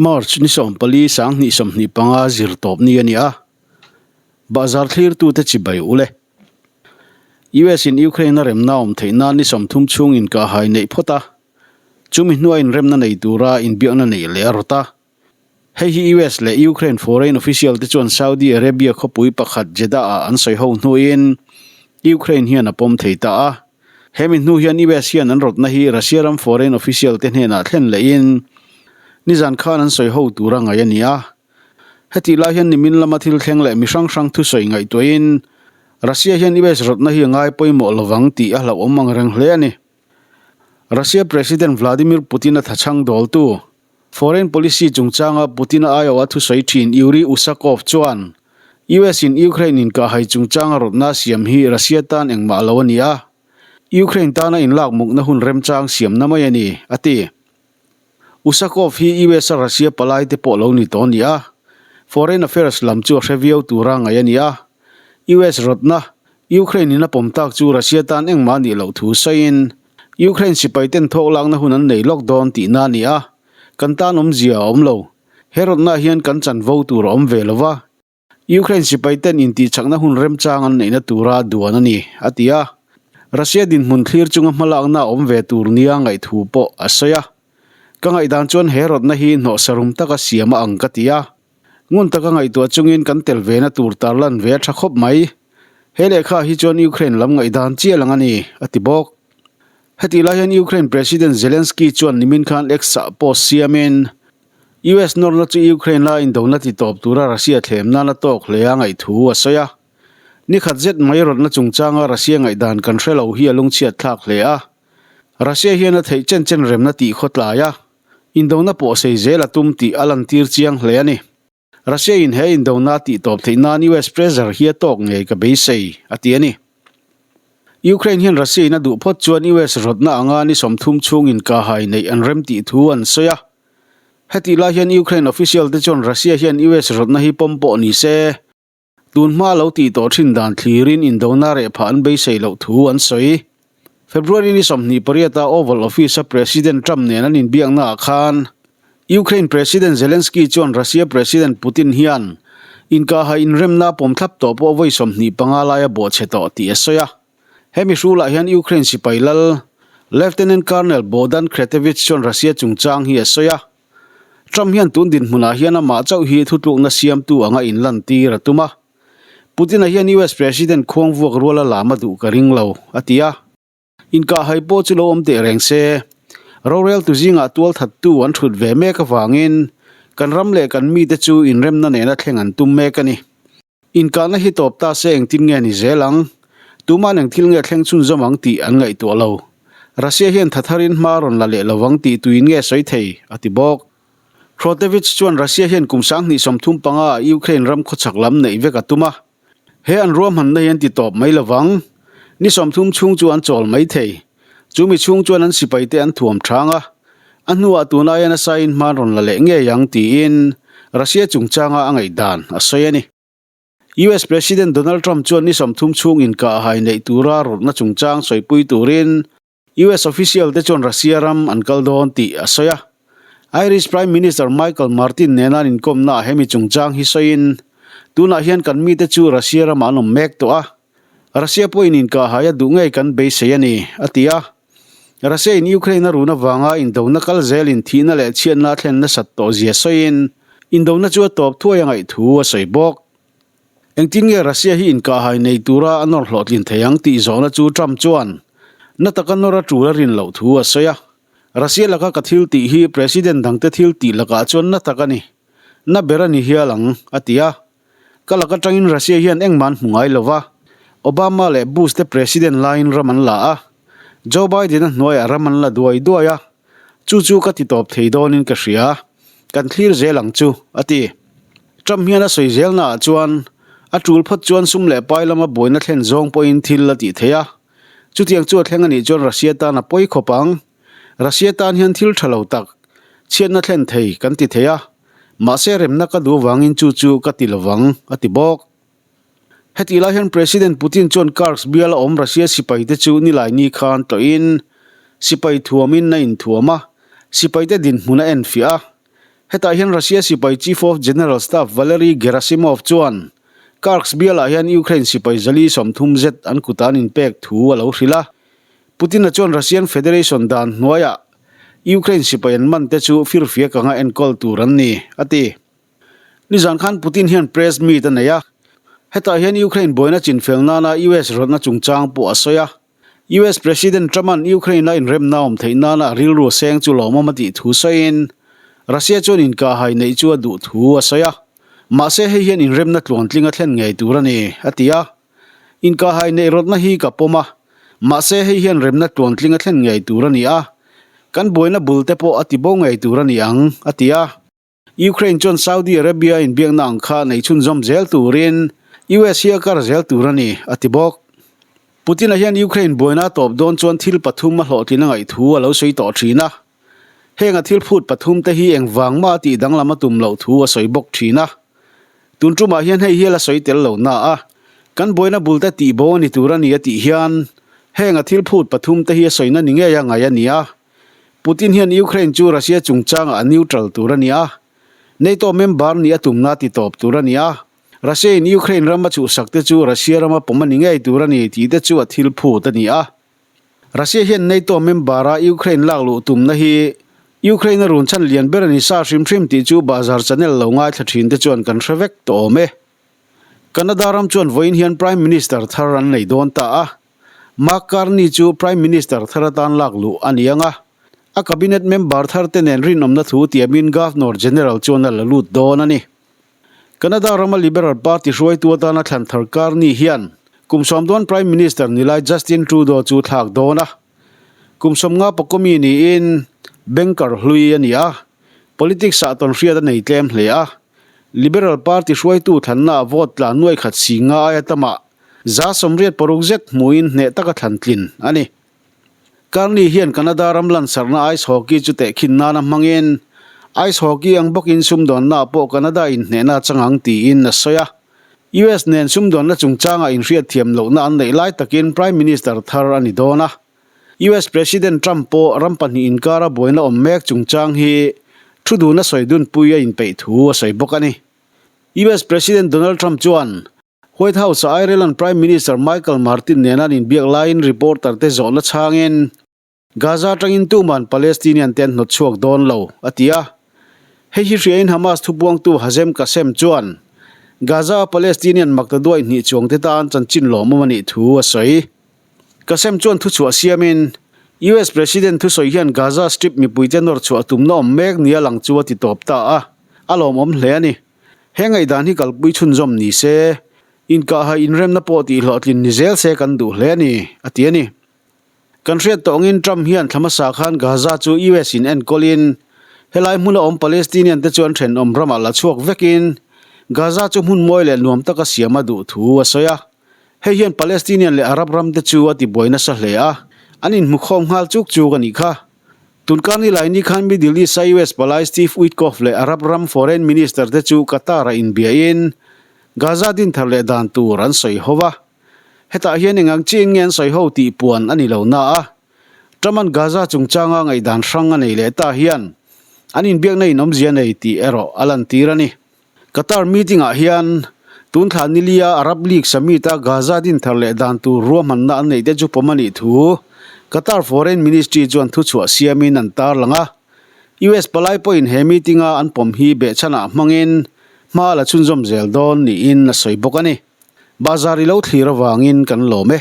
March ni 14 2025 zir tawp ni a ni a, bahzar thlirtute chibai ule. US in Ukraine a remna awm theih nan ni 30 chhung inkahhai neih phawt a, chumi hnuai inremna nei tura inbiakna neih leh a rawt a. Hei hi US leh Ukraine foreign official te chuan Saudi Arabia khawpui pakhat Jeddah ah an sawi ho hnuin Ukraine hian a pawm thei ta a. Hemi hnu hian US hian an rawtna hi Russia ram foreign official te hnenah thlen lehin nizan khan an sawi ho tura ngaih a ni a. Hetih lai hian nimin lama thil thleng leh mi hrang hrang thusawi ngaihtuahin Russia hian US rawtna hi a ngai pawimawh lovang tih a hlauhawm ang reng hle a ni. Russia President Vladimir Putin a thachhang dawltu Foreign policy chungchanga Putin-a aiawha thusawi thin Yuri Ushakov chuan US-in Ukraine inkahhai chungchanga rawtna siam hi Russia tan engmah lo a ni a, Ukraine tana inlak mukna hun remchang siamna mai a ni, a ti. Ushakov hi US-a Russia palaite pawh lo ni tawh a ni a, Foreign Affairs lam chu a hre viau tura ngaih a ni a, US rawtna Ukraine-in a pawm tak chu Russia tan engmah a nih loh thu sawiin Ukraine sipai ten thawk lakna hun an nei lawk dawn tihna a ni a, kan tan awmzia a awm lo. He rawtnaah hian kan chanvo tur a awm ve lo va, Ukraine sipai ten intihchakna hun remchang an neihna tura duan a ni, a ti a. Russia dinhmun thlir chunga hmalakna a awm ve tur nia ngaihthu pawh a sawi a. Ka ngaihdan chuan he rawtna hi hnawhsarum taka siam a ang ka ti a. Ngun taka ngaihtuah chungin kan tel vena tur tarlan ve a tha khawp mai. He lehkha hi chuan Ukraine lam ngaihdan chiah lang a ni, a ti bawk. Hetih lai hian Ukraine President Zelensky chuan nimin khan X-ah post siamin, US nawrna chu Ukraine la indona ti tawp tura Russia thlem nan a tawk hle a ngaihthu a sawi a. Ni khat zet mai rawtna chungchanga Russia ngaihdan kan hre lo hi a lungchhiat thlak hle a. Russia hian a theih chen chen remna tih khawtlai a, indona pawh sei zel a tum tih a lantir chiang hle a ni. Russia in he indona tih tawp theih nan US pressure hi a tawk ngei ka beisei, a ti a ni. Ukraine hian Russia in a duh phawt chuan US rawtna anga ni 30 chhung inkahhai neih an rem tih thu an sawi a. Hetih lai hian Ukraine official te chuan Russia hian US rawtna hi pawm pawh ni se, Tun hma lo tih tawh thin dan thlirin indona reh phah an beisei loh thu an sawi. February ni 28 a Oval Office-a President Trump nen an inbiaknaah khan Ukraine President Zelensky chuan Russia President Putin hian inkahhai inremna pawm thlap tawh pawh vawi 25 laia bawhchhe tawh tih a sawi a. Hemi hrulah hian Ukraine sipai lal Lieutenant Colonel Bohdan Kretevich chuan Russia chungchang hi a sawi a. Trump hian tun dinhmunah hian amah chauh hi thutlukna siamtu anga inlantir a tum a. Putin-a hian US President khuang vuak ruala lam a duh ka ring lo, a ti a. Inkahhai pawh chu lo awm teh reng se, roreltu zingah tualthattu an thut ve mek avangin kan ram leh kan mite chu inremna nena thleng an tum mek a ni. Inkahna hi tawp ta se engtin nge ni zel ang? Tuma'n eng thil nge thleng chhunzawm ang tih an ngaihtuah lo. Russia hian tha tharin hma rawn la leh lovang tih tuin nge sawi thei? a ti bawk. Krotevich chuan Russia hian kum 2035 ah Ukraine ram khawchhak lam neih vek a tum a. He an ruahmanna hi an ti tawp mai lovang. Ni 30 chhung chu an chawl mai thei. Chu mi chhung chuan an sipaite an thuam thang a. A hnuah tun aia nasa in hma rawn la leh ngei ang tiin Russia chungchanga a ngaihdan a sawi a ni. US President Donald Trump chuan ni 30 chhung inkahhai neih tura rawtna chungchang sawipui turin US official te chuan Russia ram an kal dawn tih a sawi a. Irish Prime Minister Michael Martin nena an inkawmnaah hemi chungchang hi sawiin, Tunah hian kan mite chu Russia ramah an awm mek tawh a, Russia pawhin inkahhai a duh ngei kan beisei a ni, a ti a. Russia in Ukraine a run avanga indona kal zelin thihna leh chhiatna a thlen nasat tawh zia sawiin indona chu a tawp thuai a ngaih thu a sawi bawk. Engtin nge Russia hi inkahhai nei tura a nawr hlawhtlin thei ang tih zawhna chu Trump chuan na taka nawr a tul a rin loh thu a sawi a. Russia laka ka thil tih hi President dangte thil tih lakah chuan na tak a ni. Na ber a ni hial ang, a ti a. Ka lak atangin Russia hian engmah an hmu ngai lo va, Obama leh Bush te President laiin ram an la a, Joe Biden a hnuaiah ram an la duai duai a, chu chu ka ti tawp thei dawnin ka hria, kan thlir zel ang chu, a ti. Trump hian a sawi zelnaah chuan a tul phawt chuan sum leh pai lama buaina thlen zawng pawhin thil a tih thei a, chutiang chu a thleng a nih chuan Russia tan a pawi khawp ang. Russia tan hian thil tha lo tak, chhiatna thlen thei kan ti thei a, mahse remna ka duh avangin chu chu ka ti lovang, a ti bawk. Hetih lai hian President Putin chuan Kursk biala awm Russia sipaite chu Nilaini khan tlawhin sipai thuamin a inthuam a, sipaite dinhmun a enfiah a. Hetah hian Russia sipai Chief of General Staff Valery Gerasimov chuan Kursk bialah hian Ukraine sipai 130 zet an kuta an inpek thu a lo hrilh a. Putin-a chuan Russian Federation dan hnuaiah Ukraine sipai an man te chu firfiak anga enkawl tur an ni, a ti. Nizan khan Putin hian press meet a nei a, hetah hian Ukraine buaina chinfel nana US rawtna chungchang pawh a sawi a. US President Trump-a'n Ukraine-a inremna awm theih nana a rilru a seng chu lawmawm a tih thu sawiin, Russia chuan inkahhai neih chu a duh thu a sawi a. Mahse hei hian inremna tluantling a thlen ngei tur a ni, a ti a. Inkahhai neih rawtna hi ka pawm a, mahse hei hian remna tluantling a thlen ngei tur a ni a, kan buaina bul te pawh a ti bo ngei tur a ni ang, a ti a. Ukraine chuan Saudi Arabia inbiakna ang kha nei chhunzawm zel turin US hi a kar zel tur a ni, a ti bawk. Putin-a hian Ukraine buaina a tawp dawn chuan thil pathum a hlawhtlin a ngaih thu a lo sawi tawh thin a. Heng a thil phut pathum te hi engvang mah a tih danglam a tum loh thu a sawi bawk thin a. Tun tumah hian hei hi a la sawi tel lo na a, kan buaina bul te tih bo a ni tur a ni a tih hian heng a thil phut pathum te hi a sawina ni ngei a ngaih a ni a. Putin hian Ukraine chu Russia chungchangah a neutral tur a ni a, NATO member nih a tumna ti tawp tur a ni a, Russia in Ukraine ram a chhuhsak te chu Russia rama pawm a ni ngei tur a ni tih te chu a thil phut a ni a. Russia hian NATO member a Ukraine lak luh tumna hi Ukraine a run chhan lian ber a ni sa hrim hrim tih chu Bahzar channel lo ngaithla thin te chuan kan hre vek tawh awm e. Canada ram chuan vawiin hian Prime Minister thar an nei dawn ta a, Mark Carney chu Prime Minister thar atan lak luh a ni ang a, a cabinet member thar te nen rinawmna thu tiamin Governor General chuan a la lut dawn a ni. Canada rama Liberal Party hruaitu atana thlan thar Carney hian kum sawmdawn Prime Minister ni lai Justin Trudeau chu thlak dawn a. Kum 50 pakomi niin banker hlui a ni a, politics ah tawnhriat a nei tlem hle a. Liberal Party hruaitu thlannaah vote tla nuai khat si nga aia tamah 86% zet hmuin hneh taka thlan tlin a ni. Carney hian Canada ram lansarhna ice hockey chu tehkhin nana hmangin ice hockey ang bawkin sumdawnnaah pawh Canada inhnehna a chang ang tiin a sawi a. US nen sumdawnna chungchangah inhriatthiam lohna an neih lai takin Prime Minister thar a ni dawn a. US President Trump pawh ram pahnih inkara buaina awm mek chungchang hi thu duna sawi dunpui a inpeih thu a sawi bawk a ni. US President Donald Trump chuan White House-a Ireland Prime Minister Michael Martin nena an inbiak laiin reporter te zawhna chhangin, Gaza atangin tuman Palestinian te an hnawt chhuak dawn lo, a ti a. Hei hi hriain Hamas thupuangtu Hazem Qassem chuan Gaza-a Palestinian maktaduai hnih chuang te tan chanchin lawmawm a nih thu a sawi. Qassem chuan thuchhuah siamin, US President thusawi hian Gaza Strip mipuite nawr chhuah tumna awm mek nia lang chu a ti tawp ta a, a lawmawm hle a ni. He ngaihdan hi kalpui chhunzawm ni se, inkahhai inremna pawh tih hlawhtlin ni zel se kan duh hle a ni, a ti a ni. Kan hriat tawh angin Trump hian thla hmasa khan Gaza chu US in enkawlin helai hmuna awm Palestinian te chu an thenawm ramah la chhuak vekin Gaza chu hmun mawi leh nuam taka siam a duh thu a sawi a. Hei hian Palestinian leh Arab ram te chu a tibuai nasa hle a, an inhmukhawm nghal chuk chuk a nih kha. Tunka ni lai ni khan Middle East-a US palai Steve Witkoff leh Arab ram Foreign Minister te chu Qatar-a inbiahin Gaza din thar leh dan tur an sawi ho va. Hetah hian eng ang chiin nge an sawi ho tih puan a ni lo na a, Trump-a'n Gaza chungchanga ngaihdan hrang a nei leh ta hian an inbiakna in awmzia nei tih erawh a lantir a ni. Qatar meeting-ah hian tun thla nilia Arab League summit-a Gaza din thar leh dan tur ruahmanna an neih te chu pawm a nih thu Qatar Foreign Ministry chuan thuchhuah siamin an tarlang a. US palai pawhin he meeting-a an pawm hi behchhanah hmangin hma la chhunzawm zel dawn niin a sawi bawk a ni. Bazar i lo thlir avangin kan lawm e.